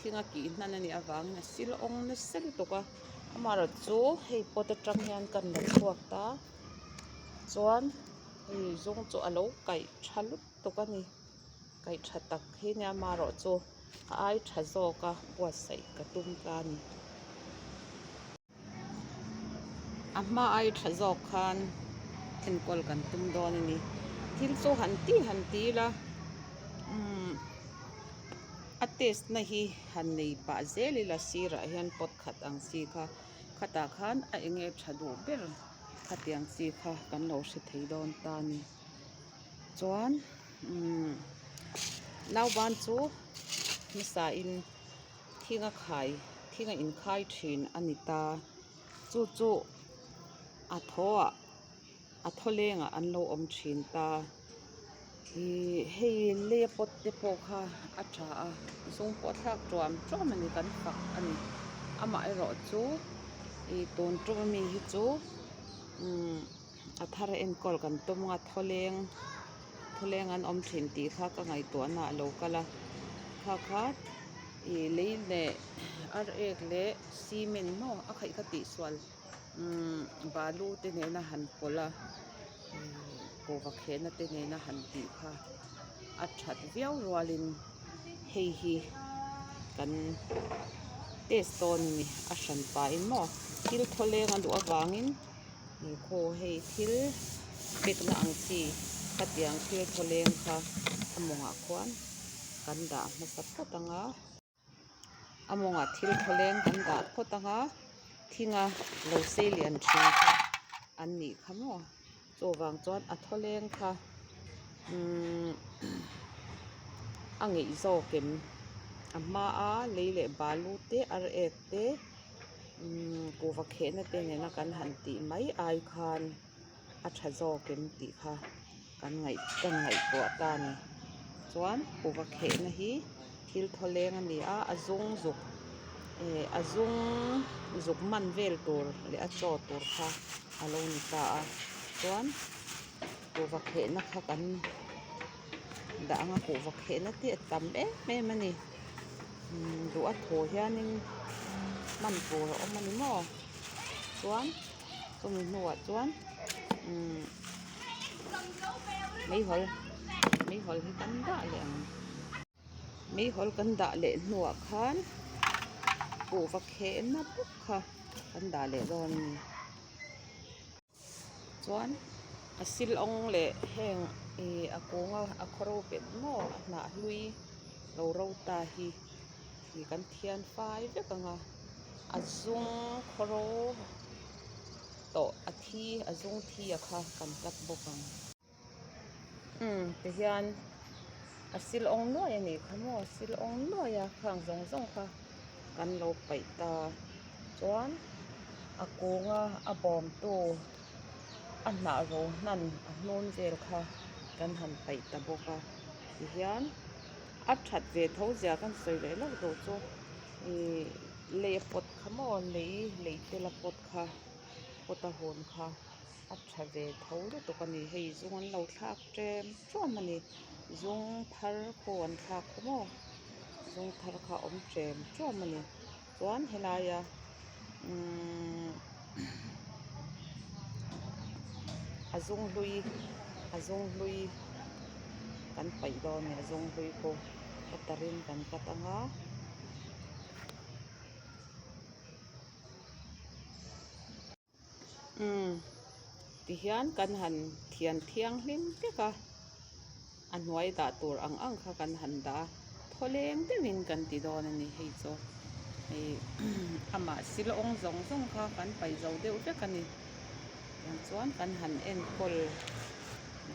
Thing a kih hnan a nih avangin a sil awng nasa lutuk a, amaherawh chu hei pot atang hian kan la chhuak ta chuan hei zung chu a lo kaih tha lutuk a ni kaih tha tak hi nia amaherawh chu a ai tha zawk a buatsaih ka tum ta a ni. A hma ai tha zawk khan enkawl kan tum dawn a ni. Thil chu han ti han ti ila umm a test na hi han nei pah zel ila sirah hian pot khat ang chi kha khatah khan a enge tha duh ber khatiang chi kha kan lo hre thei dawn ta a ni. Chuan umm nauban chu hmasa in. Thing a khai thing a inkhai thin a ni ta chu chu a thaw ah a thaw lengah an lo awm thin ta ihh hei lei a pawt te pawh kha a tha a zung pawh a thlak tuam tuam a ni kan fak a ni amaherawh chu ih tun tum ami hi chu umm a thar a enkawl kan tum ang a thawleng thawleng an awm thin tih kha ka ngaihtuahna a lo kal a kha kha ih lei leh ar ek leh cement maw a khaih kha tihsual umm balu te nena han pawlh a ihh kuhva khehna te nena han tih kha a that viau rualin hei hi kan test dawn a ni a hran pahin maw thil thawleng a luh avangin. Khaw hei thil pekna ang chi khatiang thil thawleng kha a mawngah khuan kan dah hmasa phawt ang a a mawngah thil thawleng kan dah phawt ang a thinga lo sei lian thin kha an nih kha maw chuvang chuan a thawleng kha umm a ngeih zawk em a hmaa lei leh balu te ar ek te. Umm kuhva khehna te nena kan han tih mai ai khan a tha zawk em tih kha kan ngaih kan ngaihtuah ta a ni chuan kuhva khehna hi thil thawleng a ni a a zung zuk eh a zung zuk man vel tur leh a chaw tur kha a lo ni ta a chuan kuhva khehna kha kan dah ang a kuhva khehna te a tam em em a ni. Duh a thaw hianin hman tur a awm a ni maw chuan chumi hnuah chuan umm meihawl meihawl hi kan dah leh ang meihawl kan dah leh hnuah khan kuhva khehna bawk kha kan dah leh dawn a ni. Chuan a silawng leh heng ih a kunga a khawro bet maw a hnah hlui lo ro ta hi ih kan thian fai vek ang a a zung khawro tawh a thi a zung thi a kha kan cut bawk ang. Umm tihian a silawng nuai a nih kha maw silawng nuai a khang zawng zawng kha kan lo paih ta chuan a kunga a bawmtu a hnah ro hnan a hnun vel kha kan han paih ta bawk a tihian a that ve tho zia kan sawi leh hlauh duh chu ihh lei a pawt kha maw lei lei tel a pawt kha pawt a hun kha. A tha ve tho lutuk a ni hei zung an lo thlak ṭem ṭuam a ni zung thar khaw an thlak kha maw zung thar kha a awm ṭem ṭuam a ni chuan helaia umm a zung hlui a zung hlui kan paih dawn a ni a zung hlui khu cutter in kan cut ang a. Umm tihian kan han thian thianghlim vek a a hnuai dah tur ang ang kha kan han dah a thawleng deuhin kan ti dawn a ni hei chu hei amah silawng zawng zawng kha kan paih zo deuh vek a ni tiang chuan kan han enkawl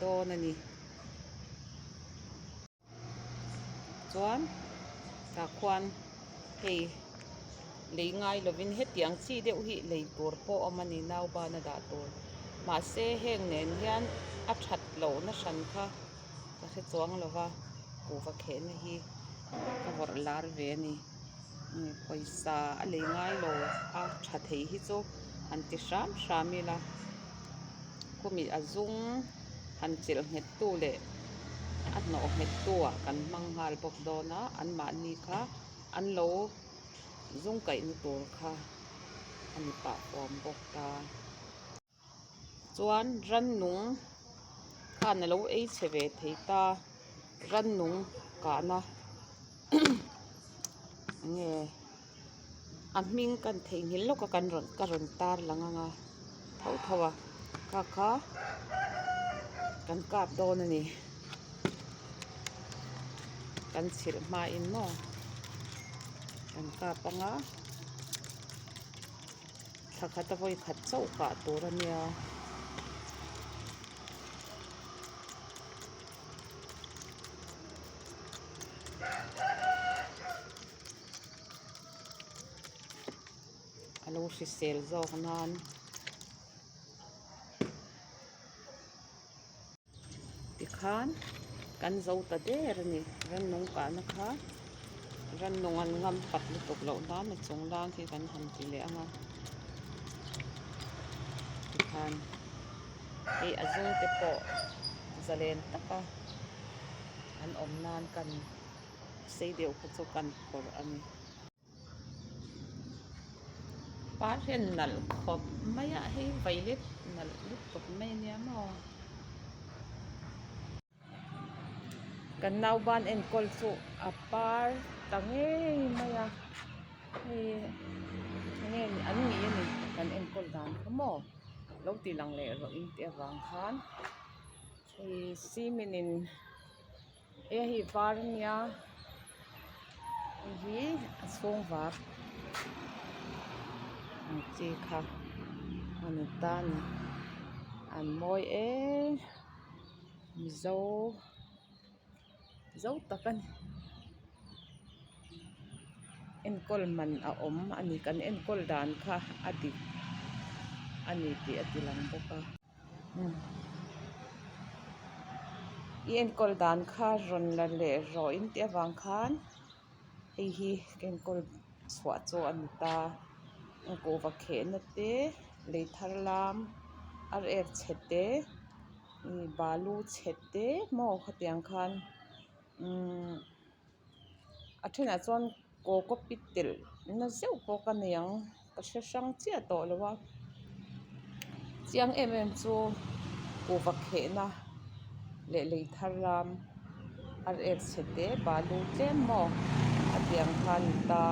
dawn a ni. Chuan tah khuan hei lei ngai lovin hetiang chi deuh hi lei tur pawh a awm a ni naubana dah tur mahse heng nen hian a that lohna hran kha ka hre chuang lo va kuhva khehna hi ka vawrh lar ve a ni pawisa a lei ngai lo a tha thei hi chu han ti hram hram ila khumi a zung han chelh nghet tu leh a hnawh nghet tu ah kan hmang nghal bawk dawn a anmahni kha. An lo zung kaihna tur kha a ni pah huam bawk ta. Chuan rannung khan a lo ei chhe ve thei ta, rannung kahna enge a hming kan theihnghilh lawk a kan rawn ka rawn tar lang ang a tho tho a kha kha kan kap dawn a ni kan chhilh hmain maw kan kap ang a. Thla khat a vawi khat chauh kah tur a nia. A lo hrisel zawk nan. Tikhan kan zo ta der a ni rannung kahna kha rannung an ngam pat lutuk loh nan a chung lang hi kan han ti leh ang a tikhan hei a zung te pawh zalen taka an awm nan kan sei deuh kha chu kan phawrh a ni. Par hian nalh khawp mai a hei violet nalh lutuk mai a nia maw kan nauban enkawl chu a par ta ngei mai a hei enge an nih a ni kan enkawl dan kha maw lo ti lang leh rawh in tih avang khan hei cement in. Hei hi var a nia hei hi a chhung var ang chi kha a ni ta a ni an mawi em mizo zo tak a ni enkawl man a awm a ni kan enkawl dan kha a dik a ni tih a ti lang bawk a. I enkawl dan kha rawn la leh rawh in tih avang khan hei hi ka enkawl chhuah chu a ni ta kuhva khehna te lei thar lam ar ek chhe te ih balu chhe te maw khatiang khan umm a thenah chuan cocopeat telh na zeuh pawh ka nei ang ka hre hrang chiah tawh lo a chiang em em chu kuhva khehna leh lei thar lam ar ek chhe te balu tlem maw a tiang kha a ni ta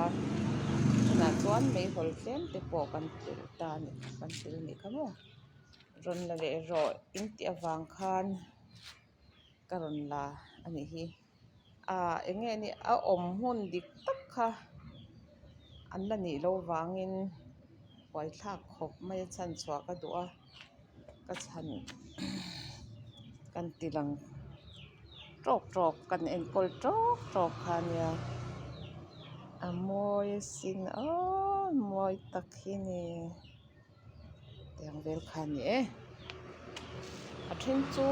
tunah chuan meihawl tlem te pawh kan telh ta a nih kan telh a nih kha maw rawn la leh rawh in tih avang khan ka rawn la a nih hi. Ahh eng nge ni a awm hun dik tak kha an la nih loh vangin buaithlak khawp mai a chhan chhuah ka duh a ka chhan kan ti lang tawk tawk kan enkawl tawk tawk kha a nia a mawi asin aww mawi tak hi a ni. Tiang vel kha a ni e a then chu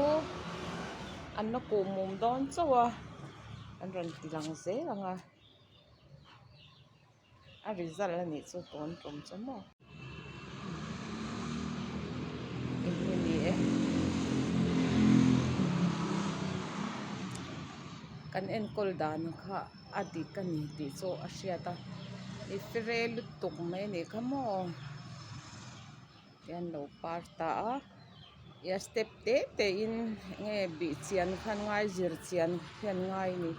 an la kuh mum dawn chauh a an rawn ti lang zel ang a a result a nih chu tun tum chu maw eng nge ni e kan enkawl dan kha a dik a ni tih chu a hriat a i fere lutuk mai a nih kha maw hian lo par ta a ih a step te te in enge bih chian khan ngai zir chian hian ngai a ni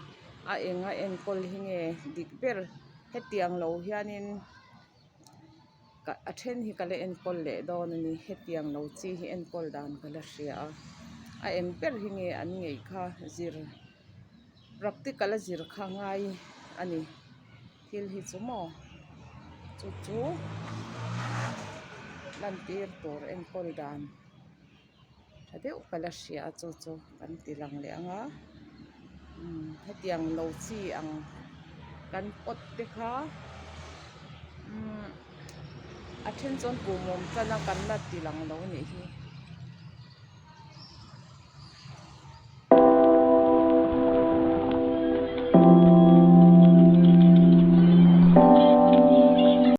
a eng a enkawl hi nge dik ber hetiang lo hianin a then hi ka la enkawl leh dawn a ni hetiang lo chi hi enkawl dan ka la hria a a eng ber hi nge an ngeih kha zir. Practical a zir kha ngai a ni thil hi chu maw chu chu lantir tur enkawl dan tha deuh ka la hria a chu chu kan ti lang leh ang a umm hetiang lo chi ang kan pot te kha umm a then chuan kuhmawm tan a kan la ti lang lo a nih hi.